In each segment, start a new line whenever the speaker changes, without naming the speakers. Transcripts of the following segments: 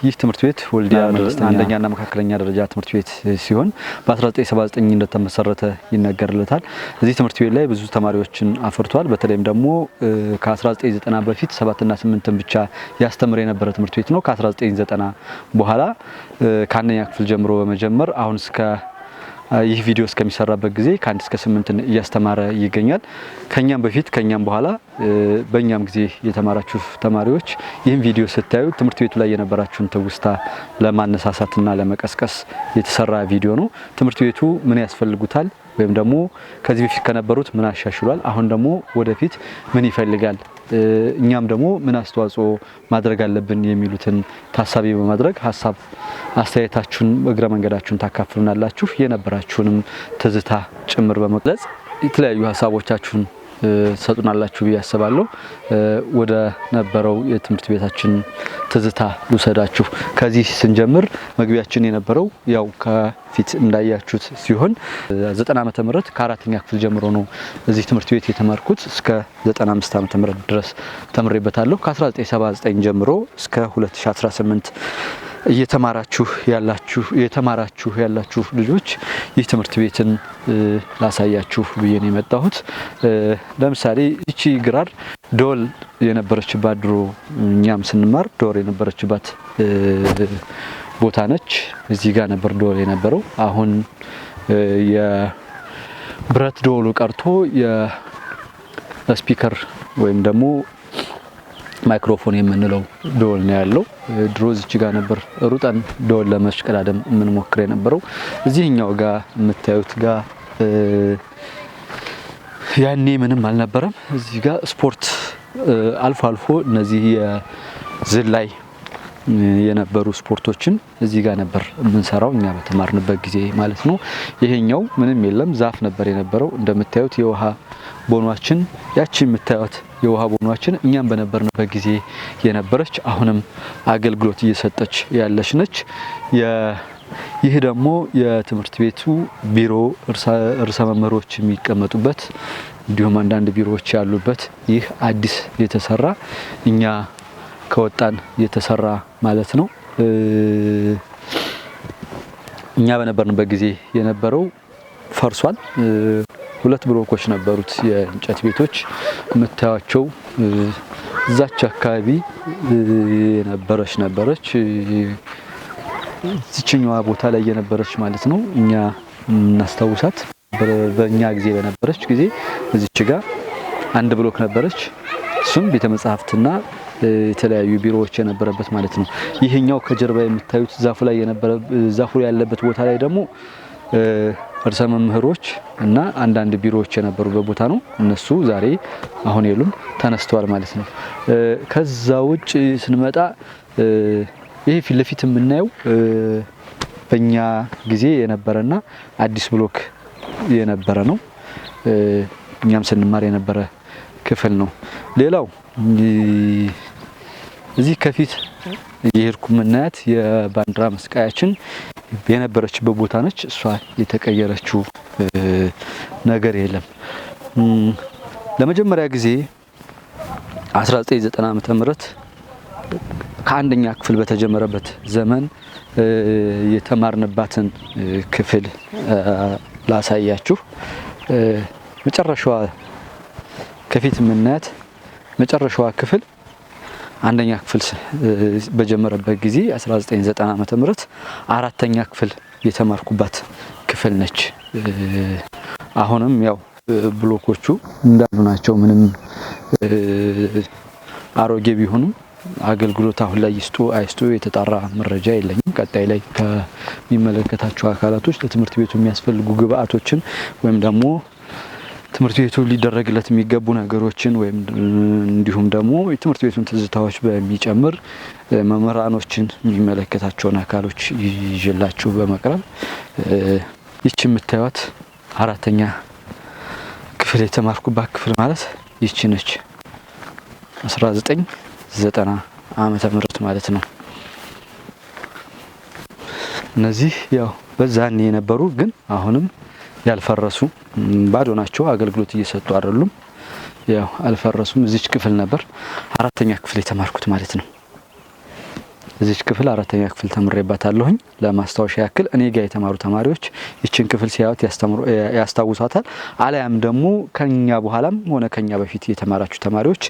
ይህ ትምህርት ቤት ወልዲያ አንደኛና መካከለኛ ደረጃ ትምህርት ቤት ሲሆን በ1979 እንደተመሰረተ ይነገርለታል። እዚህ ትምህርት ቤት ላይ ብዙ ተማሪዎችን አፍርቷል። በተለይም ደግሞ ከ1990 በፊት 7ና 8ን ብቻ ያስተምር የነበረ ትምህርት ቤት ነው። ከ1990 በኋላ ከአንደኛ ክፍል ጀምሮ በመጀመር አሁን እስከ ይህ ቪዲዮ እስከሚሰራበት ጊዜ ከ1 እስከ 8 እያስተማረ ይገኛል። ከኛም በፊት ከኛም በኋላ በእኛም ጊዜ የተማራችሁ ተማሪዎች ይህን ቪዲዮ ስታዩ ትምህርት ቤቱ ላይ የነበራችሁን ትውስታ ለማነሳሳትና ለመቀስቀስ የተሰራ ቪዲዮ ነው። ትምህርት ቤቱ ምን ያስፈልጉታል ወይም ደግሞ ከዚህ በፊት ከነበሩት ምን አሻሽሏል፣ አሁን ደግሞ ወደፊት ምን ይፈልጋል፣ እኛም ደግሞ ምን አስተዋጽኦ ማድረግ አለብን የሚሉትን ታሳቢ በማድረግ ሀሳብ አስተያየታችሁን እግረ መንገዳችሁን ታካፍሉናላችሁ። የነበራችሁንም ትዝታ ጭምር በመግለጽ የተለያዩ ሀሳቦቻችሁን ትሰጡናላችሁ ብዬ አስባለሁ። ወደ ነበረው የትምህርት ቤታችን ትዝታ ልውሰዳችሁ። ከዚህ ስንጀምር መግቢያችን የነበረው ያው ከፊት እንዳያችሁት ሲሆን 90 ዓመተ ምህረት ከአራተኛ ክፍል ጀምሮ ነው እዚህ ትምህርት ቤት የተማርኩት። እስከ 95 ዓመተ ምህረት ድረስ ተምሬበታለሁ። ከ1979 ጀምሮ እስከ 2018 እየተማራችሁ ያላችሁ ልጆች ይህ ትምህርት ቤትን ላሳያችሁ ብዬ ነው የመጣሁት። ለምሳሌ ይቺ ግራር ደወል የነበረችባት፣ ድሮ እኛም ስንማር ደወል የነበረችባት ቦታ ነች። እዚህ ጋር ነበር ደወል የነበረው። አሁን የብረት ደወሉ ቀርቶ የ speaker ወይም ደግሞ ማይክሮፎን የምንለው ደወል ነው ያለው። ድሮ እዚች ጋር ነበር ሩጠን ደወል ለመሽቀዳደም የምንሞክር የነበረው። እዚህኛው ጋር የምታዩት ጋር ያኔ ምንም አልነበረም። እዚህ ጋር ስፖርት አልፎ አልፎ እነዚህ የዝላይ የነበሩ ስፖርቶችን እዚህ ጋር ነበር የምንሰራው እኛ በተማርንበት ጊዜ ማለት ነው። ይሄኛው ምንም የለም፣ ዛፍ ነበር የነበረው። እንደምታዩት የውሃ ቦኗችን፣ ያቺ የምታዩት የውሃ ቦኗችን እኛም በነበርንበት ጊዜ የነበረች አሁንም አገልግሎት እየሰጠች ያለች ነች። ይህ ደግሞ የትምህርት ቤቱ ቢሮ፣ ርዕሰ መምህሮች የሚቀመጡበት እንዲሁም አንዳንድ ቢሮዎች ያሉበት፣ ይህ አዲስ የተሰራ፣ እኛ ከወጣን የተሰራ ማለት ነው። እኛ በነበርንበት ጊዜ የነበረው ፈርሷል። ሁለት ብሎኮች ነበሩት የእንጨት ቤቶች የምታያቸው፣ እዛች አካባቢ የነበረች እዚችኛዋ ቦታ ላይ የነበረች ማለት ነው። እኛ የምናስታውሳት በእኛ ጊዜ በነበረች ጊዜ እዚች ጋር አንድ ብሎክ ነበረች። እሱም ቤተ መጻሕፍትና የተለያዩ ቢሮዎች የነበረበት ማለት ነው። ይሄኛው ከጀርባ የምታዩት ዛፉ ላይ የነበረ፣ ዛፉ ያለበት ቦታ ላይ ደግሞ ርዕሰ መምህሮች እና አንዳንድ ቢሮዎች የነበሩበት ቦታ ነው። እነሱ ዛሬ አሁን የሉም፣ ተነስተዋል ማለት ነው። ከዛ ውጭ ስንመጣ ይሄ ፊት ለፊት የምናየው በእኛ ጊዜ የነበረና አዲስ ብሎክ የነበረ ነው። እኛም ስንማር የነበረ ክፍል ነው። ሌላው እዚህ ከፊት እየሄድኩ የምናያት የባንዲራ መስቀያችን የነበረችበት ቦታ ነች። እሷ የተቀየረችው ነገር የለም። ለመጀመሪያ ጊዜ 1990 ዓመተ ምህረት ከአንደኛ ክፍል በተጀመረበት ዘመን የተማርንባትን ክፍል ላሳያችሁ። መጨረሻዋ ከፊት የምናያት መጨረሻዋ ክፍል አንደኛ ክፍል በጀመረበት ጊዜ 1990 ዓመተ ምህረት አራተኛ ክፍል የተማርኩባት ክፍል ነች። አሁንም ያው ብሎኮቹ እንዳሉ ናቸው። ምንም አሮጌ ቢሆኑም አገልግሎት አሁን ላይ ይስጡ አይስጡ የተጣራ መረጃ የለኝም። ቀጣይ ላይ ከሚመለከታቸው አካላቶች ለትምህርት ቤቱ የሚያስፈልጉ ግብአቶችን ወይም ደግሞ ትምህርት ቤቱ ሊደረግለት የሚገቡ ነገሮችን ወይም እንዲሁም ደግሞ የትምህርት ቤቱን ትዝታዎች በሚጨምር መምህራኖችን፣ የሚመለከታቸውን አካሎች ይዤላችሁ በመቅረብ፣ ይቺ የምታዩት አራተኛ ክፍል የተማርኩባት ክፍል ማለት ይቺ ነች። 1990 ዓመተ ምህረት ማለት ነው። እነዚህ ያው በዛኔ የነበሩ ግን አሁንም ያልፈረሱ ባዶ ናቸው። አገልግሎት እየሰጡ አይደሉም። ያው አልፈረሱም። እዚች ክፍል ነበር አራተኛ ክፍል የተማርኩት ማለት ነው። እዚች ክፍል 4ኛ ክፍል ተምሬባታለሁኝ። ለማስታወሻ ያክል እኔ ጋር የተማሩ ተማሪዎች ይችን ክፍል ሲያዩት ያስታውሷታል። አለያም ደግሞ ከኛ በኋላም ሆነ ከኛ በፊት የተማራችሁ ተማሪዎች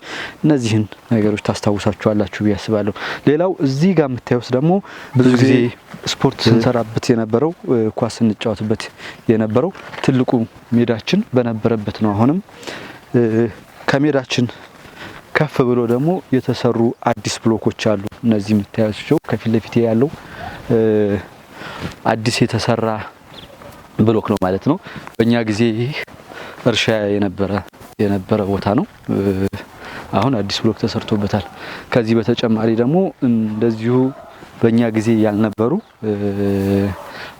እነዚህን ነገሮች ታስታውሳችኋላችሁ ብዬ አስባለሁ። ሌላው እዚህ ጋር የምታዩት ደግሞ ብዙ ጊዜ ስፖርት ስንሰራበት የነበረው፣ ኳስ ስንጫወትበት የነበረው ትልቁ ሜዳችን በነበረበት ነው። አሁንም ከሜዳችን ከፍ ብሎ ደግሞ የተሰሩ አዲስ ብሎኮች አሉ። እነዚህ የምታያቸው ከፊት ለፊት ያለው አዲስ የተሰራ ብሎክ ነው ማለት ነው። በእኛ ጊዜ ይህ እርሻ የነበረ ቦታ ነው። አሁን አዲስ ብሎክ ተሰርቶበታል። ከዚህ በተጨማሪ ደግሞ እንደዚሁ በእኛ ጊዜ ያልነበሩ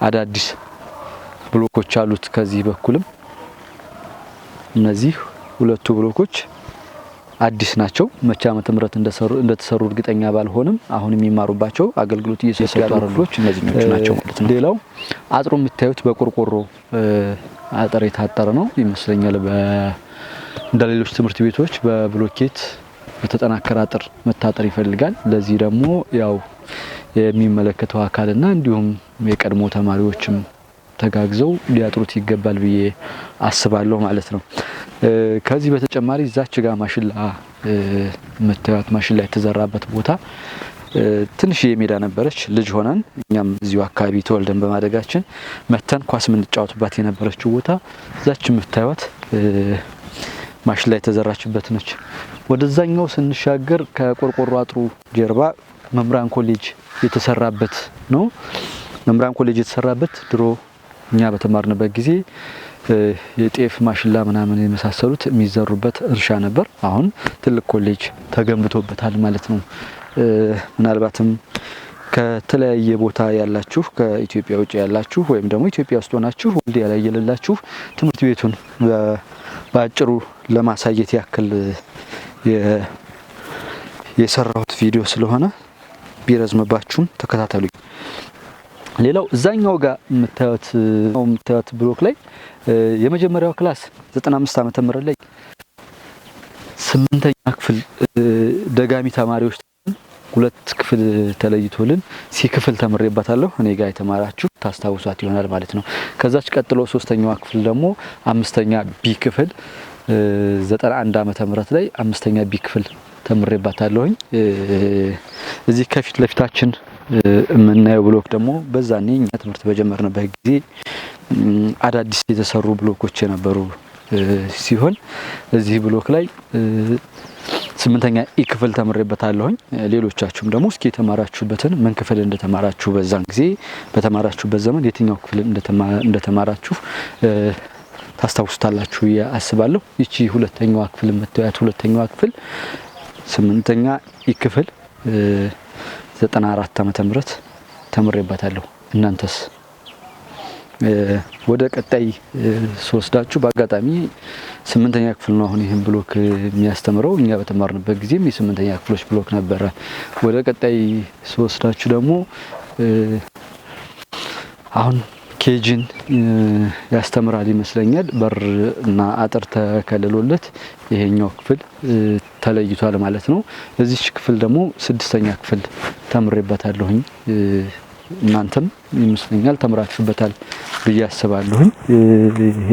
አዳዲስ ብሎኮች አሉት። ከዚህ በኩልም እነዚህ ሁለቱ ብሎኮች አዲስ ናቸው። መቼ ዓመተ ምህረት እንደተሰሩ እርግጠኛ ባልሆንም አሁን የሚማሩባቸው አገልግሎት እየሰጡ ያሉ ክፍሎች እነዚህኞቹ ናቸው ማለት ነው። ሌላው አጥሩ የምታዩት በቆርቆሮ አጥር የታጠረ ነው ይመስለኛል። እንደ ሌሎች ትምህርት ቤቶች በብሎኬት በተጠናከረ አጥር መታጠር ይፈልጋል። ለዚህ ደግሞ ያው የሚመለከተው አካልና እንዲሁም የቀድሞ ተማሪዎችም ተጋግዘው ሊያጥሩት ይገባል ብዬ አስባለሁ ማለት ነው። ከዚህ በተጨማሪ እዛች ጋር ማሽላ የምታዩት ማሽላ የተዘራበት ቦታ ትንሽ የሜዳ ነበረች። ልጅ ሆነን እኛም እዚሁ አካባቢ ተወልደን በማደጋችን መተን ኳስ የምንጫወትባት የነበረችው ቦታ እዛች የምታዩት ማሽላ የተዘራችበት ነች። ወደዛኛው ስንሻገር ከቆርቆሮ አጥሩ ጀርባ መምህራን ኮሌጅ የተሰራበት ነው። መምህራን ኮሌጅ የተሰራበት ድሮ እኛ በተማርንበት ጊዜ የጤፍ ማሽላ ምናምን የመሳሰሉት የሚዘሩበት እርሻ ነበር። አሁን ትልቅ ኮሌጅ ተገንብቶበታል ማለት ነው። ምናልባትም ከተለያየ ቦታ ያላችሁ፣ ከኢትዮጵያ ውጭ ያላችሁ ወይም ደግሞ ኢትዮጵያ ውስጥ ሆናችሁ ወልዲያ ላይ የሌላችሁ ትምህርት ቤቱን በአጭሩ ለማሳየት ያክል የሰራሁት ቪዲዮ ስለሆነ ቢረዝምባችሁም ተከታተሉኝ። ሌላው እዛኛው ጋር የምታዩት ብሎክ ላይ የመጀመሪያው class 95 ዓመተ ምህረት ላይ 8ኛ ክፍል ደጋሚ ተማሪዎች ሁለት ክፍል ተለይቶልን C ክፍል ተምሬባታለሁ። እኔ ጋር የተማራችሁ ታስታውሷት ይሆናል ማለት ነው። ከዛች ቀጥሎ ሶስተኛዋ ክፍል ደግሞ 5ኛ B ክፍል 91 ዓመተ ምህረት ላይ 5ኛ B ክፍል ተምሬባታለሁኝ። እዚህ ከፊት ለፊታችን የምናየው ብሎክ ደግሞ በዛኔ እኛ ትምህርት በጀመርንበት ጊዜ አዳዲስ የተሰሩ ብሎኮች የነበሩ ሲሆን እዚህ ብሎክ ላይ 8ኛ E ክፍል ተምሬበታለሁኝ። ሌሎቻችሁም ደግሞ እስኪ የተማራችሁበትን ምን ክፍል እንደተማራችሁ፣ በዛን ጊዜ በተማራችሁበት ዘመን የትኛው ክፍል እንደተማራችሁ ታስታውሱታላችሁ አስባለሁ። ይቺ ሁለተኛዋ ክፍል የምታዩት ሁለተኛዋ ክፍል 8ኛ E ክፍል 94 ዓመተ ምህረት ተምሬባታለሁ። እናንተስ? ወደ ቀጣይ ስወስዳችሁ በአጋጣሚ 8ኛ ክፍል ነው አሁን ይህን ብሎክ የሚያስተምረው። እኛ በተማርንበት ጊዜም የ8ኛ ክፍሎች ብሎክ ነበረ። ወደ ቀጣይ ስወስዳችሁ ደግሞ አሁን KG ን ያስተምራል ይመስለኛል። በር እና አጥር ተከልሎለት ይሄኛው ክፍል ተለይቷል ማለት ነው። እዚች ክፍል ደግሞ 6ኛ ክፍል ተምሬበታለሁኝ። እናንተም ይመስለኛል ተምራችሁበታል ብዬ አስባለሁኝ። ይሄ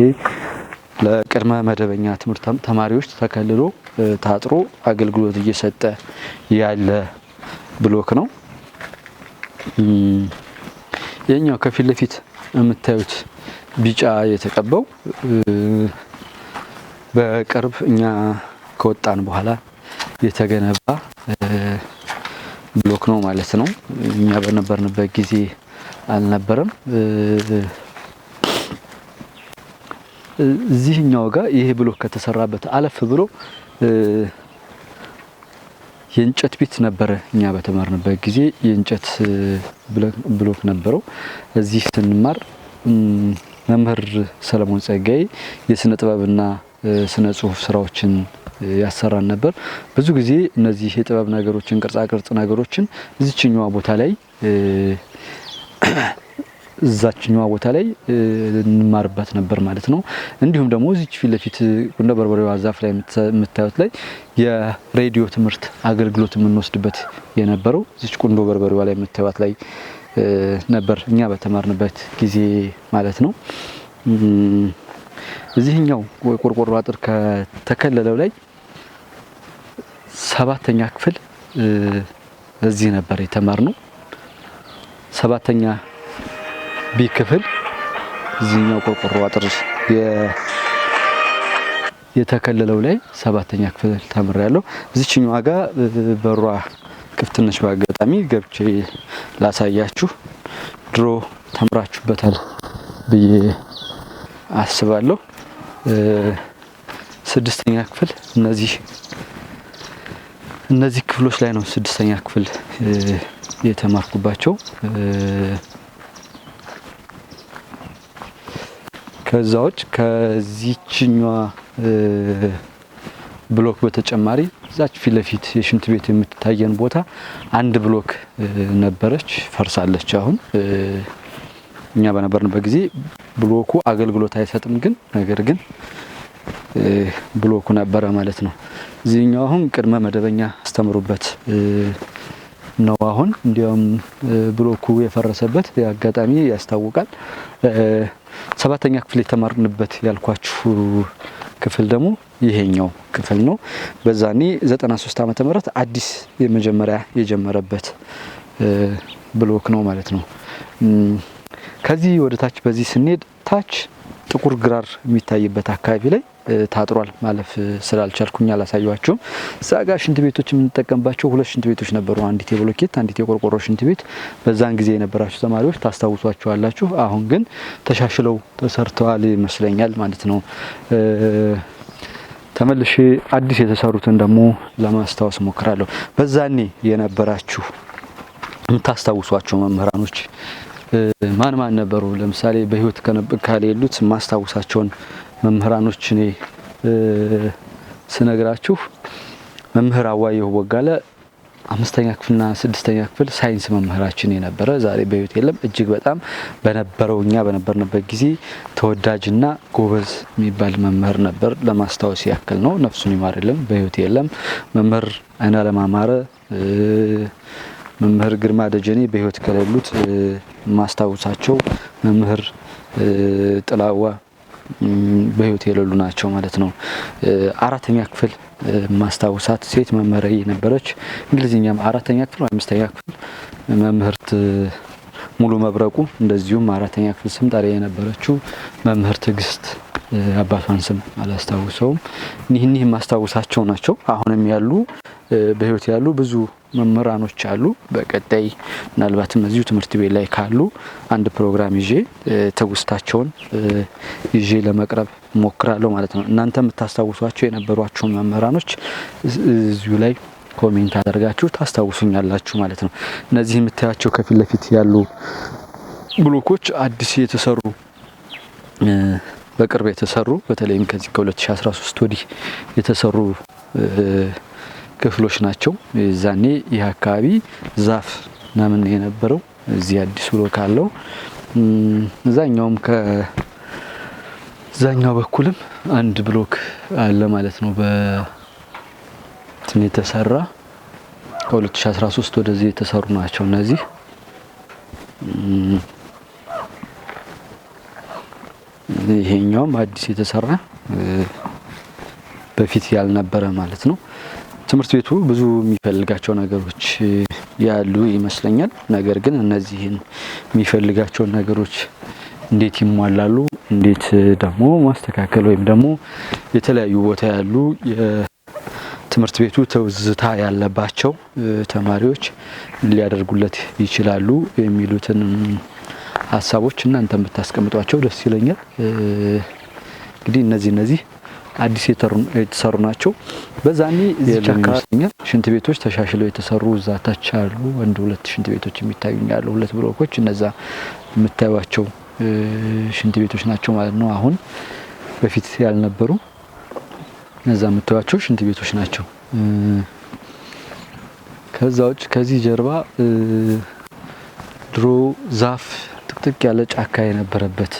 ለቅድመ መደበኛ ትምህርት ተማሪዎች ተከልሎ ታጥሮ አገልግሎት እየሰጠ ያለ ብሎክ ነው። ይሄኛው ከፊት ለፊት የምታዩት ቢጫ የተቀባው በቅርብ እኛ ከወጣን በኋላ የተገነባ ብሎክ ነው ማለት ነው። እኛ በነበርንበት ጊዜ አልነበረም። እዚህኛው ጋር ይሄ ብሎክ ከተሰራበት አለፍ ብሎ የእንጨት ቤት ነበረ። እኛ በተማርንበት ጊዜ የእንጨት ብሎክ ነበረው። እዚህ ስንማር መምህር ሰለሞን ጸጋዬ የስነ ጥበብና ስነ ጽሁፍ ስራዎችን ያሰራን ነበር። ብዙ ጊዜ እነዚህ የጥበብ ነገሮችን፣ ቅርጻ ቅርጽ ነገሮችን እዚችኛዋ ቦታ ላይ እዛችኛዋ ቦታ ላይ እንማርበት ነበር ማለት ነው። እንዲሁም ደግሞ እዚች ፊት ለፊት ቁንዶ በርበሬዋ ዛፍ ላይ የምታዩት ላይ የሬዲዮ ትምህርት አገልግሎት የምንወስድበት የነበረው እዚች ቁንዶ በርበሬዋ ላይ የምታዩት ላይ ነበር እኛ በተማርንበት ጊዜ ማለት ነው። እዚህኛው ቆርቆሮ አጥር ከተከለለው ላይ 7ኛ ክፍል እዚህ ነበር የተማርነው። 7ኛ B ክፍል እዚህኛው ቆርቆሮ አጥር የተከለለው ላይ 7ኛ ክፍል ተምሬያለሁ። እዚህኛው ጋር በሯ ክፍት ነች። በአጋጣሚ ገብቼ ላሳያችሁ። ድሮ ተምራችሁበታል ብዬ አስባለሁ። 6ኛ ክፍል እነዚህ ክፍሎች ላይ ነው 6ኛ ክፍል የተማርኩባቸው። ከዛዎች ከዚህኛዋ ብሎክ በተጨማሪ እዛች ፊት ለፊት የሽንት ቤት የምትታየን ቦታ አንድ ብሎክ ነበረች፣ ፈርሳለች። አሁን እኛ በነበርንበት ጊዜ ብሎኩ አገልግሎት አይሰጥም፣ ግን ነገር ግን ብሎኩ ነበረ ማለት ነው። እዚህኛው አሁን ቅድመ መደበኛ አስተምሩበት ነው። አሁን እንዲያውም ብሎኩ የፈረሰበት አጋጣሚ ያስታውቃል። 7ኛ ክፍል የተማርንበት ያልኳችሁ ክፍል ደግሞ ይሄኛው ክፍል ነው። በዛኔ 93 ዓመተ ምህረት አዲስ የመጀመሪያ የጀመረበት ብሎክ ነው ማለት ነው። ከዚህ ወደ ታች በዚህ ስንሄድ ታች ጥቁር ግራር የሚታይበት አካባቢ ላይ ታጥሯል። ማለፍ ስላልቻልኩኝ አላሳየኋችሁም። እዛ ጋር ሽንት ቤቶች የምንጠቀምባቸው ሁለት ሽንት ቤቶች ነበሩ። አንዲት የብሎኬት አንዲት የቆርቆሮ ሽንት ቤት። በዛን ጊዜ የነበራችሁ ተማሪዎች ታስታውሷቸዋላችሁ። አሁን ግን ተሻሽለው ተሰርተዋል ይመስለኛል ማለት ነው። ተመልሼ አዲስ የተሰሩትን ደግሞ ለማስታወስ ሞክራለሁ። በዛኔ የነበራችሁ የምታስታውሷቸው መምህራኖች ማን ማን ነበሩ? ለምሳሌ በህይወት ከሌሉት ማስታወሳቸውን መምህራኖች እኔ ስነግራችሁ መምህር አዋየሁ ቦጋለ 5ኛ ክፍልና 6ኛ ክፍል ሳይንስ መምህራችን የነበረ ዛሬ በህይወት የለም። እጅግ በጣም በነበረው እኛ በነበርንበት ጊዜ ተወዳጅና ጎበዝ የሚባል መምህር ነበር። ለማስታወስ ያክል ነው። ነፍሱን ይማርልን፣ በህይወት የለም። መምህር አይናለም አማረ፣ መምህር ግርማ ደጀኔ በህይወት ከሌሉት ማስታወሳቸው መምህር ጥላዋ በህይወት የሌሉ ናቸው ማለት ነው። 4ኛ ክፍል ማስታወሳት ሴት መምህር የነበረች እንግሊዝኛም 4ኛ ክፍል 5ኛ ክፍል መምህርት ሙሉ መብረቁ፣ እንደዚሁም 4ኛ ክፍል ስም ጠሪ የነበረችው መምህር ትዕግስት፣ አባቷን ስም አላስታውሰውም። እኒህ ማስታወሳቸው ናቸው። አሁንም ያሉ በህይወት ያሉ ብዙ መምህራኖች አሉ። በቀጣይ ምናልባትም እዚሁ ትምህርት ቤት ላይ ካሉ አንድ ፕሮግራም ይዤ ትውስታቸውን ይዤ ለመቅረብ ሞክራለሁ ማለት ነው። እናንተ የምታስታውሷቸው የነበሯቸው መምህራኖች እዚሁ ላይ comment አድርጋችሁ ታስታውሱኛላችሁ ማለት ነው። እነዚህ የምታያቸው ከፊት ለፊት ያሉ ብሎኮች አዲስ የተሰሩ በቅርብ የተሰሩ በተለይም ከዚህ ከ2013 ወዲህ የተሰሩ ክፍሎች ናቸው። የዛኔ ይህ አካባቢ ዛፍ ምናምን የነበረው እዚህ አዲስ ብሎክ አለው። እዛኛውም ከዛኛው በኩልም አንድ ብሎክ አለ ማለት ነው። በእንትን የተሰራ ከ2013 ወደዚህ የተሰሩ ናቸው እነዚህ። ይሄኛውም አዲስ የተሰራ በፊት ያልነበረ ማለት ነው። ትምህርት ቤቱ ብዙ የሚፈልጋቸው ነገሮች ያሉ ይመስለኛል። ነገር ግን እነዚህን የሚፈልጋቸው ነገሮች እንዴት ይሟላሉ? እንዴት ደግሞ ማስተካከል ወይም ደግሞ የተለያዩ ቦታ ያሉ የትምህርት ቤቱ ትዝታ ያለባቸው ተማሪዎች ሊያደርጉለት ይችላሉ የሚሉትን ሐሳቦች እናንተም ብታስቀምጧቸው ደስ ይለኛል። እንግዲህ እነዚህ አዲስ የተሰሩ ናቸው። በዛኔ እዚህ አካባቢ ሽንት ቤቶች ተሻሽለው የተሰሩ እዛ ታች አሉ። አንድ ሁለት ሽንት ቤቶች የሚታዩኝ አሉ፣ ሁለት ብሎኮች። እነዛ የምታዩዋቸው ሽንት ቤቶች ናቸው ማለት ነው። አሁን በፊት ያልነበሩ እነዛ የምታዩዋቸው ሽንት ቤቶች ናቸው። ከዛ ውጭ ከዚህ ጀርባ ድሮ ዛፍ ጥቅጥቅ ጥቅጥቅ ያለ ጫካ የነበረበት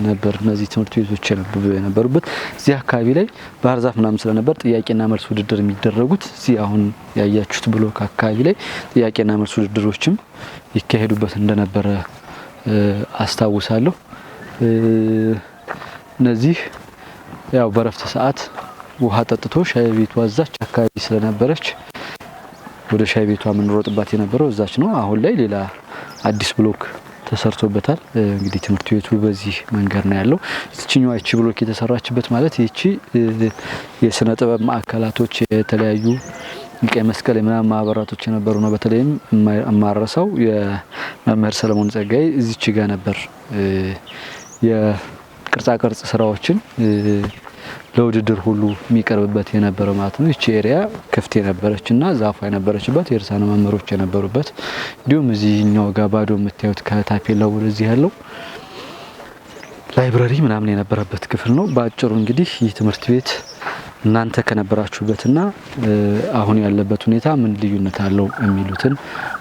ነበር። እነዚህ ትምህርት ቤቶች የነበሩበት እዚህ አካባቢ ላይ ባህር ዛፍ ምናምን ስለነበር ጥያቄና መልስ ውድድር የሚደረጉት እዚህ አሁን ያያችሁት ብሎክ አካባቢ ላይ ጥያቄና መልስ ውድድሮችም ይካሄዱበት እንደነበረ አስታውሳለሁ። እነዚህ ያው በረፍት ሰዓት ውሃ ጠጥቶ ሻይ ቤቷ እዛች አካባቢ ስለነበረች ወደ ሻይ ቤቷ የምንሮጥባት የነበረው እዛች ነው። አሁን ላይ ሌላ አዲስ ብሎክ ተሰርቶበታል። እንግዲህ ትምህርት ቤቱ በዚህ መንገድ ነው ያለው። ይችኛዋ ይቺ ብሎክ የተሰራችበት ማለት ይቺ የስነ ጥበብ ማዕከላቶች፣ የተለያዩ የቀይ መስቀል የምናምን ማህበራቶች የነበሩ ነው። በተለይም የማረሳው የመምህር ሰለሞን ጸጋዬ እዚች ጋር ነበር የቅርጻ ቅርጽ ስራዎችን ለውድድር ሁሉ የሚቀርብበት የነበረው ማለት ነው። ይቺ area ክፍት የነበረች እና ዛፏ የነበረችበት፣ የርዕሳነ መምህሮች የነበሩበት፣ እንዲሁም እዚህኛው ጋር ባዶ የምታዩት ከታፔላው ወደዚህ ያለው library ምናምን የነበረበት ክፍል ነው። በአጭሩ እንግዲህ ይህ ትምህርት ቤት እናንተ ከነበራችሁበትና አሁን ያለበት ሁኔታ ምን ልዩነት አለው የሚሉትን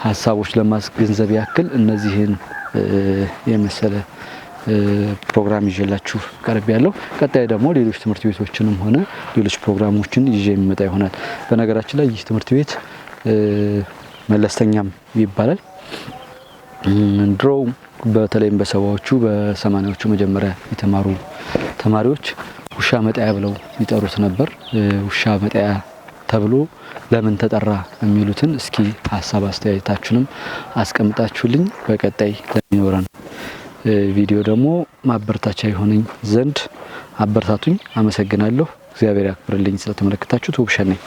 ሀሳቦች ለማስገንዘብ ያክል እነዚህን የመሰለ ፕሮግራም ይዤላችሁ ቀርብ ያለው። ቀጣይ ደግሞ ሌሎች ትምህርት ቤቶችንም ሆነ ሌሎች ፕሮግራሞችን ይዤ የሚመጣ ይሆናል። በነገራችን ላይ ይህ ትምህርት ቤት መለስተኛም ይባላል። ድሮ በተለይም በ70ዎቹ በ80ዎቹ መጀመሪያ የተማሩ ተማሪዎች ውሻ መጣያ ብለው ይጠሩት ነበር። ውሻ መጣያ ተብሎ ለምን ተጠራ የሚሉትን እስኪ ሀሳብ አስተያየታችሁንም አስቀምጣችሁልኝ በቀጣይ ለሚኖረን ቪዲዮ ደግሞ ማበረታቻ የሆነኝ ዘንድ አበረታቱኝ። አመሰግናለሁ። እግዚአብሔር ያክብርልኝ። ስለተመለከታችሁት ውብሸት ነኝ።